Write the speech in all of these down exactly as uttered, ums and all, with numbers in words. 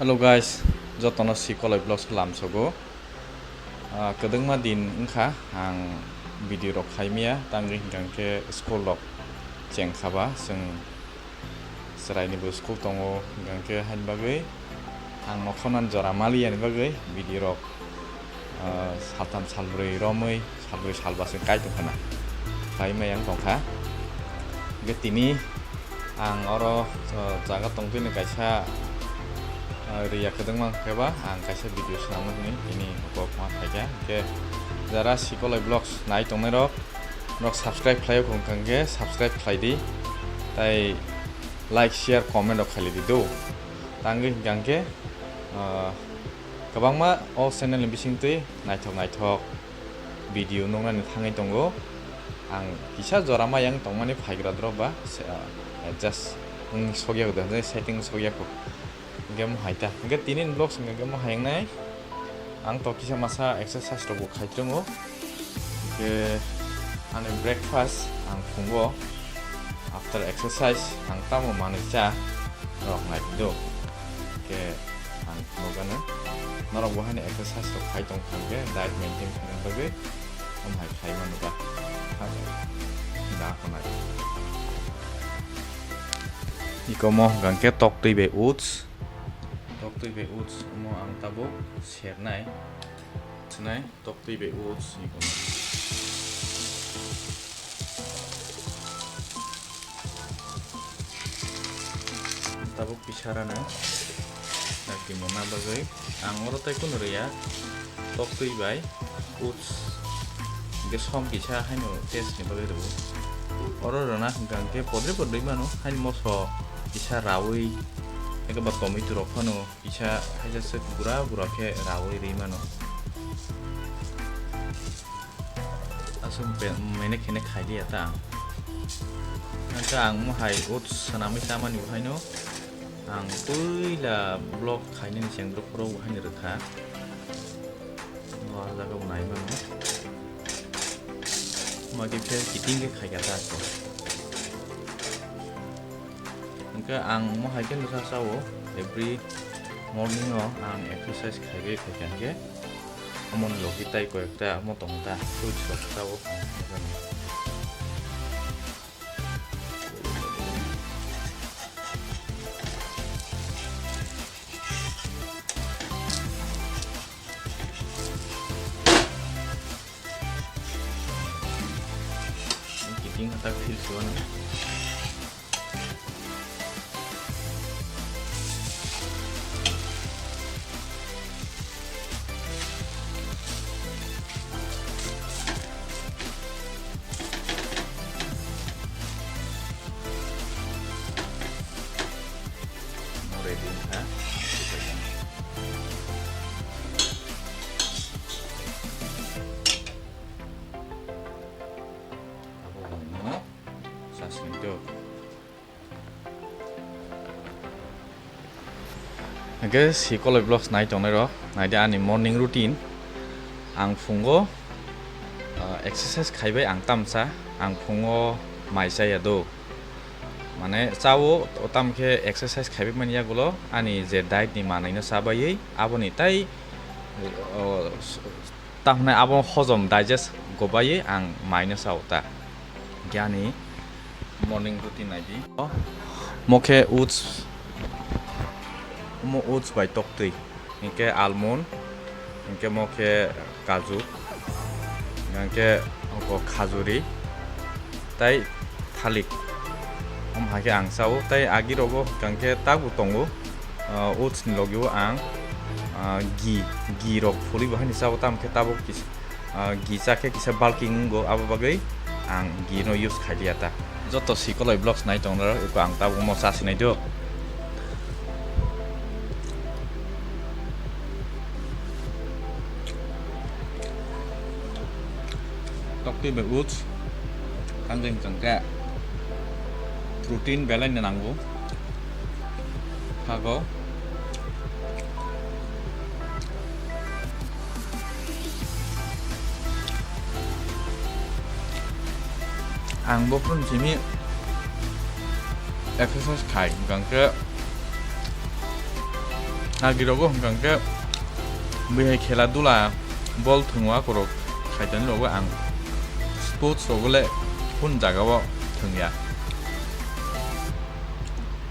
Hello guys, jotono Sikoloi Vlogs lamsogo. Ah, kwdwngma din wngkha ang video rok khaimaya, tangwi hwnkha khe school rok chengkha ba, chwng chwraini bo school tongo, hwnkha khe haini bagwi ang nokha nani jora maliya ni bagwi video rok, ah, saltham salbrwi romwi, salbrwi salba se kai tongkha na, khaimaya wng tongkha. Hwnkhe tini ang oro, ah, jaga tongtwini kaisa, ah, riya kwdwngma khe ba ang kaisa video swnamno hwnwi tini kok ma phaikha. Hwnkhe jara Sikoloi Vlogs nai tongnai rok, norok subscribe khlai wngkha hwnkhe subscribe khlai di, tai like, share, comment rok khlai di do. Tangwi hwnkha hwnkhe, ah, kwbangma o channel ni bisingtwi naithok naithok video nuknani thangwi tongo. Ang kisa jora maya wng tongmani phaigra drop ba se, ah, adjust wng sokya kho, setting sokya kho. Hwnkhe mohai ta. Hwnkhe tini ni vlogs hwnkhe mohai wngnai. Ang to kisa masa exercise rokbo khai tongo. Hwnkhe ani breakfast ang phungo. After exercise ang tamo manwi cha rok nai do. Hwnkhe ang phunugano. Norok bo haino exercise rok khai tong kha hwnkhe diet maintain khaina bagwi. Omo hai khai mano ba. Da khonai. Iko mo hwnkha khe tok twi bai oats. Tok twi bai oats omo ang tabuk sernai. Swnai tok twi bai oats iko mo. Tabuk pisarana. Sakti mona bagwi ang oro tei kunu rwya, tok twi bai oats hwnkhe som kisa haino taste ni bagwi rwo. Oro rwna hwnkha hwnkhe podre podre mano, haino moso kisa rawi, eke ba tomato rok phano kisa haijak se gura gura khe rawi rwi mano. Aswk be-, mene khene khai liya ta ang. Hwnkhe ang mohai oats swnamwi chamani bo haino ang puila vlog khainani chengdrop phoro bo haino rwkha. O jaga bo nai mano. Magi khe kiting khe khai kha ta ko. Hwnkhe ang mohai khe nwsa sao, every morning o ang exercise khaiwi phaikha hwnkhe, amoni logi tai koyekta omo tongo ta, fruits rok sao. Kiting hatak feel suan. Ready wngkha. Abo wngno sasingdo. Hwnkhe Sikoloi Vlogs nai tongnai rok, naidi ani morning routine. Ang phungo, ah, exercise khaibai ang tamsa, ang phungo mai chaya do. Mane chao, o tamo khe exercise khaibai mani yagulo ani je diet ni manwi no chabaiwi aboni tai, o, Tamo hwnwi abo hojom digest gobaiwi ang mai no sao ta. Hwnkhe ani morning routine naidi. Mo khe oats, mo oats bai toktwi, hinkhe almond, hinkhe mo khe kaju, hinkhe oko khajuri. Tai thalik. Omo hai khe ang chao, tai agi rogo hwnkhe tabuk tongo, ah, oats ni logi o ang, ah, ghee, ghee rok phuri bo haino chao, tamo khe tabuk kis-, ah, ghee cha khe kisa bulking wngo, abo bagwi ang ghee no use khai liya ta. Joto Sikoloi Vlogs nai tong rok, eko ang tabuk omo cha sinai do. Toktwi bai oats, tangwi hwnkhe protein belai no nango. Hago. Ang bophuru simi exercise khai, hwnkhe Nagirogo hwnkha khe bwihai khela dula bol thwngwa korok khaitani rogo ang sports rogo le kun jagao thwngya.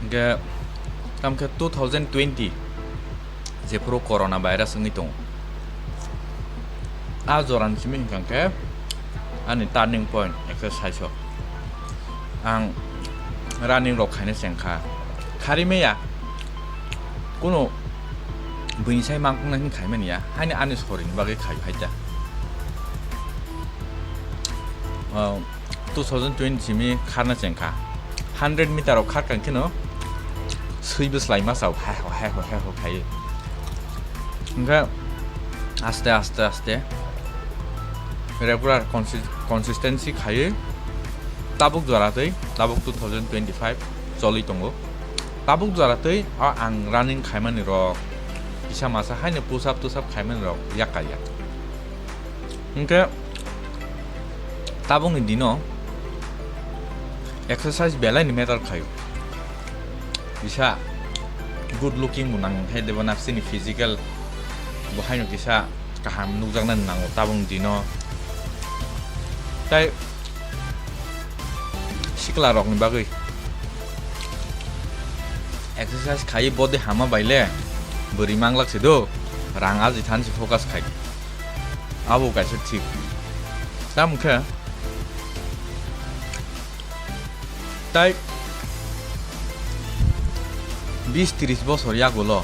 Hwnkhe tamkhe two thousand twenty jephuru corona virus wngwi tongo. A jorani simi hwnkha khe ani turning point exercise o. Ang running rok khaina chengkha. Kharwi maya. Kuno buini sai mangkuknai hwnwi khaimani ya. Haino ani sorini bagwi khai phaida. Ah, two thousand twenty simi kharna chengkha. Hundred meter rok kharkang kheno swi bwslai ma chao. Hai ho, hai ho, hai ho khaiwi. Hwnkhe aste, aste, aste regular consi-, consistency khaiwi tabuk jora twi, tabuk two thousand twenty-five choli tongo. Tabuk jora twi o ang running khaimani rok kisa masa haino push up, tush up khaimani rok yak kaya. Hwnkhe tabukni dino exercise belai ni matter khaio. Kisa good looking bo nang khe debo na chini physical bo haino kisa kaham nukjaknani nango tabukni dino. Tai sikla rokni bagwi exercise khaiwi body hama bai le bwrwi manglak se do, rang aji thansi focus khai. Abo kaisa thik. Tamo khe tai bis tris bosor yagulo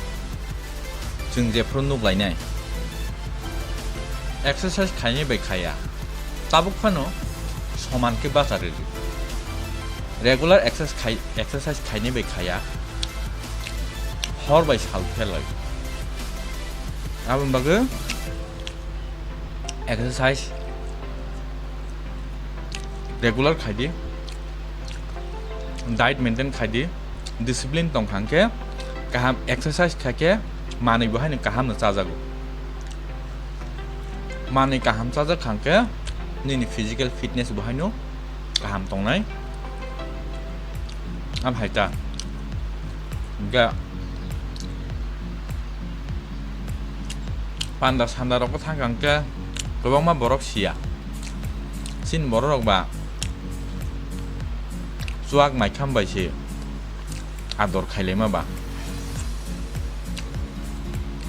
chwng jephru nuk lainai, exercise khainai bai khaiya, tabuk phano soman khe bacha rwdi. Regular exercise khai-, exercise khainai bai khaiya, hor bai sal pherlai. Aboni bagwi exercise regular khai di, diet maintain khai di, discipline tong kha hwnkhe kaham exercise khai khe manwi bo haino kaham no chajago. Manwi kaham chajak kha hwnkhe nini physical fitness bo haino kaham tongnai. Am hai ta. Hwnkhe panda sanda rok thang kha hwnkhe kwbangma borok siya. Chini borok rok ba chuak mai kham bai se ador khailaima ba.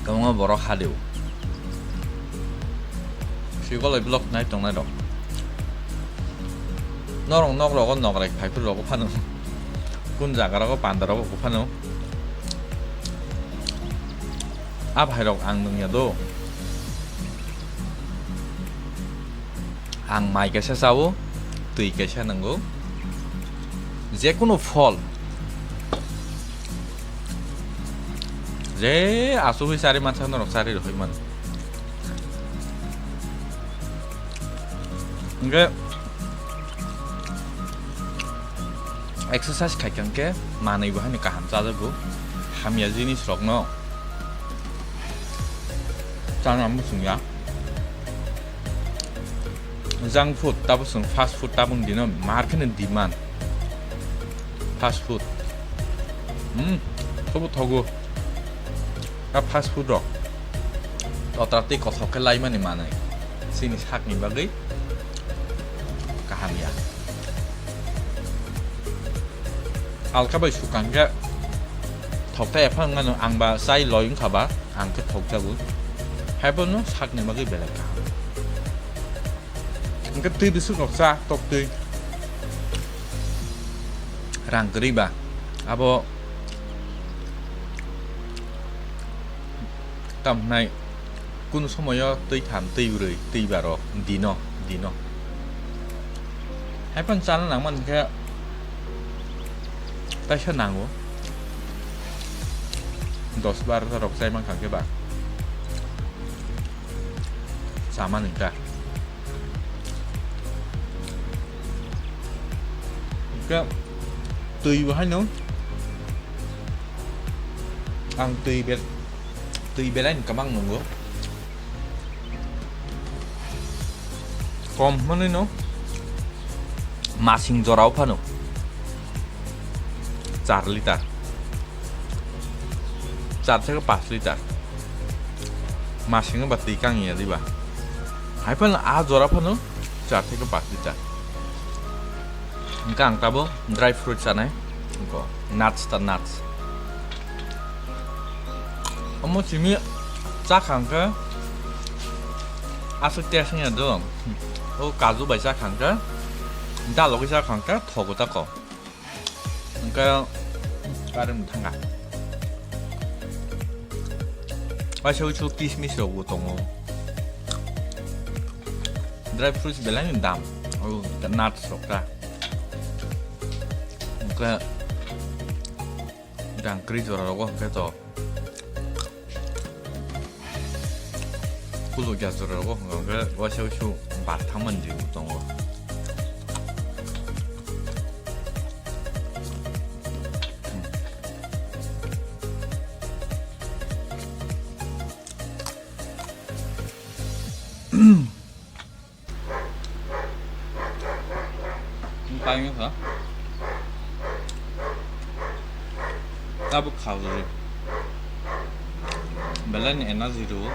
Kwbangma borok hadeo. Sikoloi vlog nai tongnai rok. Norok nok rogo nokrai phaiphru rogo phano. Kun jaga rogo panda rogo phano. A bhai rok ang nungya do. Ang mai kaisa chao, twi kaisa nango. Jekunu phol je asugwi chari mansa norok chari rwhai mano. Hwnkhe exercise khaikha hwnkhe manwi bo haino kaham chajago, hamya jinis rokno chana muchungya. Junk food, tabo chwng fast food tabung dino mar kheno demand. Fast food. Hmm, tobo thogo. A fast food rok totra tei kothok khe laimani manwi chini sakni bagwi kaham ya. Alka bai sukang khe thokta ephang wngmano ang ba chai loi wngkha ba ang khe thokjago. Haibono sakni bagwi belai kaham. Hwnkhe twi bwswk rok cha tok twi. Rang kwrwi ba abo tamo hwnai kunu somoyo twi tham, twi brwi, twi baro dino, dino. Haiphano chana nangmani khe kaisa nango. Dos barota rok chai mankha khe ba. Chamani ta. Hwnkhe twi bo haino ang twi be-, twi belai ni kwbang nwngo. Kom hwnwi no masing jorao phano char litar. Char theke panch liter. Masing ba twi kang ya diba. Hai phano a jora phano char theke panch liter. Hingke ang tabo dry fruit chanai. Hingko nuts ta nuts. Omo simi cha khangkhe aswk taste wngya do. O kaju bai cha khangkhe, dalogwi cha khangkhe thogo tako. Hingke karim thanga. Waisa uisu kismis rok bo tongo. Dry fruits belai ni dam. O nuts rok ta. Hingke jang kri jora rogo hingke to. Kulo gas jora rogo hingke waisa uisu bat thangmani tongo. Tang wngkha. Tabuk kha ujui. Belai ni energy rwo.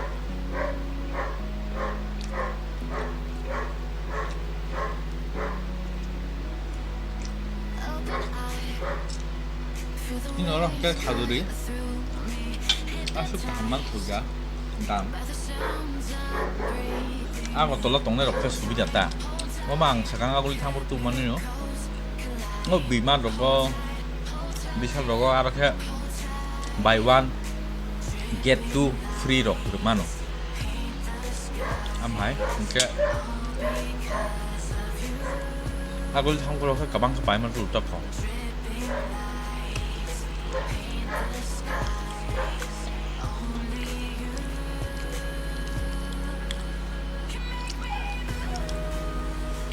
Ini orang ke khajuri. Asuk kaham man thuga. Dam. Agartala tongnai rok khe subida ta. Omo ang sakang aguli thangphuru tubumani no. O bima rogo, bisal rogo aro khe buy one get two free rok rwmano. Amhai hwnkhe aguli thangphuru khe kwbang khe paimani rw tongkho.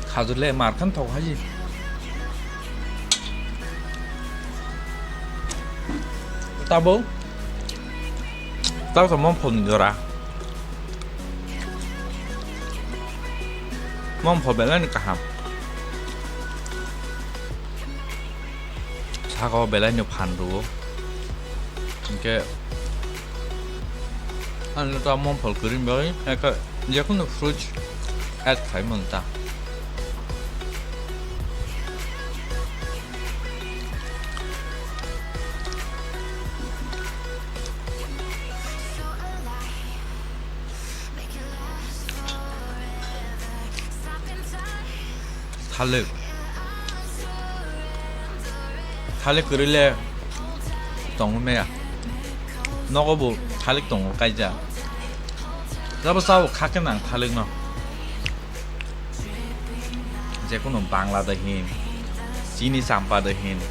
Khajur le mar khan thok haji. Tabo. Tabo sa mom phone jora. Mom phone belai ni kaham. Saka o belai no phan rwo. Hingke ano ta mom phol kwrwi bai, eka jekunu fruits add khai manta. Thalik. Thalik kwrwi le tongwi maya. Nogo bo thalik tongo kaijak. Jabo sabo kha khe nang thalik no. Jekunu bangla de hin, chini champa de hin,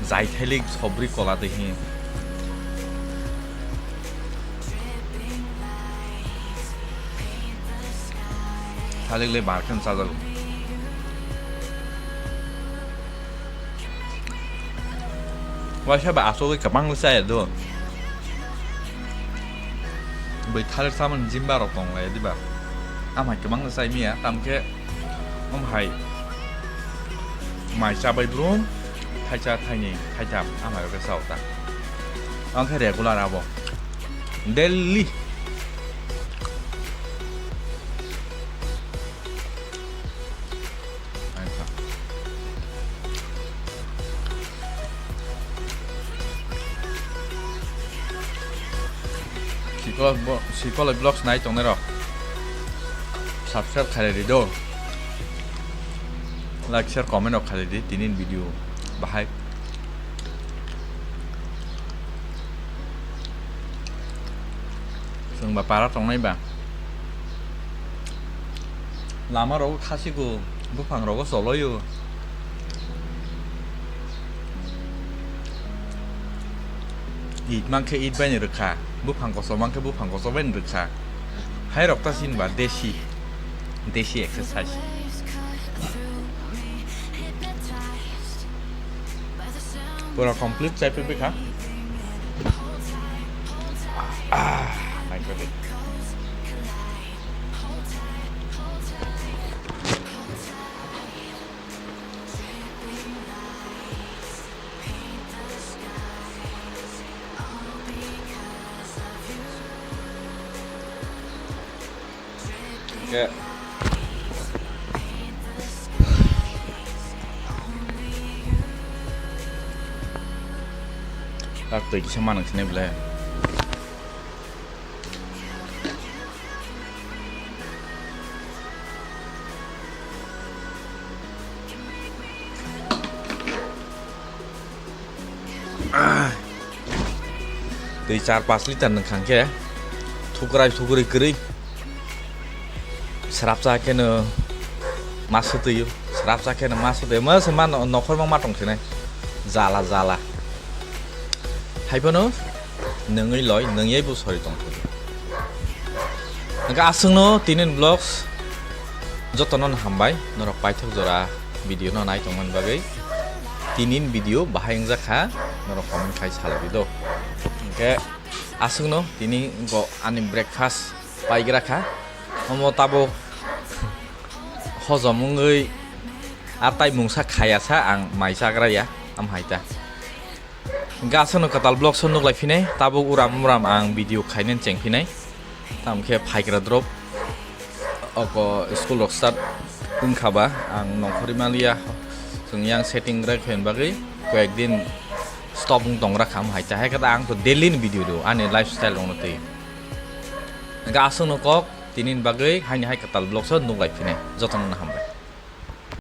jaithailik sobri kola de hin. Thalik le bar khe chajago. Waisa ba asogwi kwbang le chaya do. Bai thalik samani jimba rok tong lai diba. Amhai kwbang le chai miya, tamkhe amhai mai chabai brum, thaicha, thaini, thaitham, amhai rok khe chao ta. Ang khe regular abo. Daily. Sikol bo-, Sikol Vlogs nai tongnai rok subscribe khailai di do, like, share, comment rok khailai di tini video bahai. Chwng ba para tongnai ba. Lama rogo khasigo, buphang rogo choloio. It mankhe it bai ni rwkha, buphang kosom mankhe buphang kosom bai ni rwkha. Hai rok ta sin ba desi, desi exercise. Pura complete chai phi kha. Ah, my God. Ke. Tak twi kisa manang sini bele. Twi char pash litar nwng khang khe thukrai thukri kwrwi srapsa kheno ma swtwi, srapsa kheno ma swtwi, ma se ma no-, nokhorma ma tong sinai jala jala. Hai phano nwngwi loi, nwngyai bo sori tong thokgo. Hwnkhe aswkno tinin vlogs jotono no hambai, norok paithak jora video no nai tongmani bagwi. Tinin video bahai wngjak kha, norok comment khai salai di do. Hwnkhe aswkno tini go ani breakfast paigra kha, omo tabuk hojom wngwi a tai mungsa khaya sa ang mai chagra ya, am hai ta. Hwnkhe aswkno kwtal vlogs o nuklai phinai, tabuk uram uram ang video khainani cheng phinai. Tamo khe phaigra drop. Oko school rok start wngkha ba, ang nongkhorwi manliya. Chwng yang setting rai khaina bagwi koyek din stop wng tong rakha, am hai ta. Hai khe ang to daily ni video do, ani lifestyle rokno twi. Hwnkhe aswkno kok tinin bagwi haini hai kwtal vlogs o nuklai phinai. Jotono no hambai.